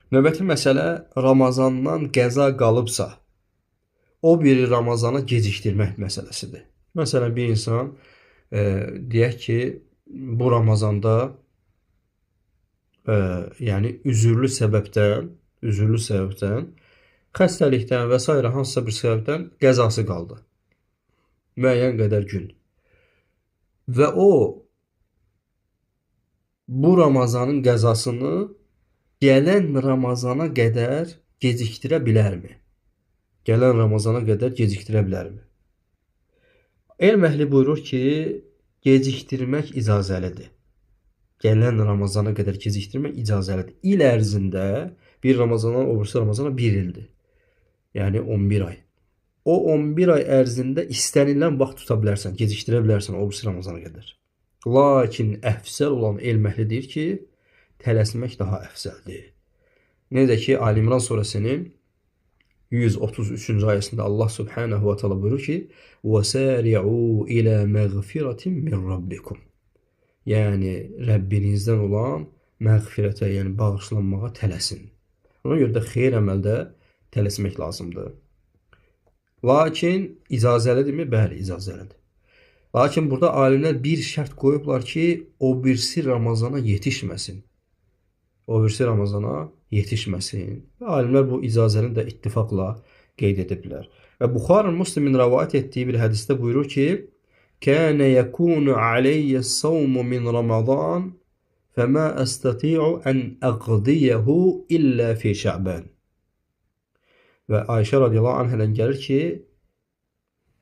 Növbəti məsələ Ramazandan qəza qalıbsa, o biri Ramazana gecikdirmək məsələsidir. Məsələn, bir insan deyək ki, bu Ramazanda yəni üzürlü səbəbdən, xəstəlikdən və sairə hansısa bir səbəbdən qəzası qaldı. Müəyyən qədər gün. Və o bu Ramazanın qəzasını gələn Ramazana qədər gecikdirə bilərmi? Gələn Ramazana qədər gecikdirə bilərmi? Elm əhli buyurur ki, gecikdirmək icazəlidir. Gələn Ramazana qədər gecikdirmək icazəlidir. İl ərzində bir Ramazandan o birisi Ramazana bir ildir. Yəni 11 ay. O 11 ay ərzində istənilən vaxt tuta bilərsən, gecikdirə bilərsən o birisi Ramazana qədər. Lakin əfzəl olan elm əhli deyir ki, tələsmək daha əfzəldir. Necə ki, Ali İmran surəsinin 133-cü ayəsində Allah Subhanahu ve Teala buyurur ki: "Və-sari'u ilə məğfiratin min Rabbikum." Yəni Rəbbinizdən olan məğfirətə, yəni bağışlanmağa tələsin. Ona görə də xeyir əməldə tələsmək lazımdır. Lakin icazəlidirmi? Bəli, icazəlidir. Lakin burada alimlər bir şərt qoyublar ki, o birisi Ramazana yetişməsin. O birisi Ramazana yetişməsin. Və alimlər bu icazəni də ittifaqla qeyd ediblər. Və Buxarı Müslimin rəvayət etdiyi bir hədisdə buyurur ki: "Kənə yekunu aleyyə savmu min Ramazan fəmə əstəti'u ən əqdiyehu illə fi Şəban." Və Ayşə radiyallahu anhədən gəlir ki,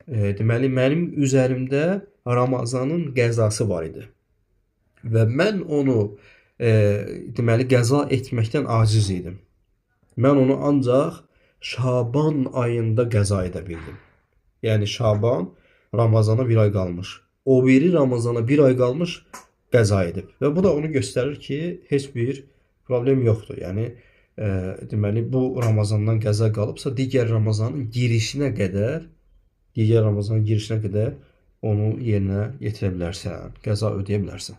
deməli mənim üzərimdə Ramazanın qəzası var idi. Və mən onu deməli qəza etməkdən aciz idim. Mən onu ancaq Şaban ayında qəza edə bildim. Yəni Şaban Ramazana bir ay qalmış. O biri Ramazana bir ay qalmış qəza edib. Və bu da onu göstərir ki, heç bir problem yoxdur. Yəni deməli bu Ramazandan qəza qalıbsa, digər Ramazanın girişinə qədər, onu yerinə yetirə bilərsən, qəza ödəyə bilərsən.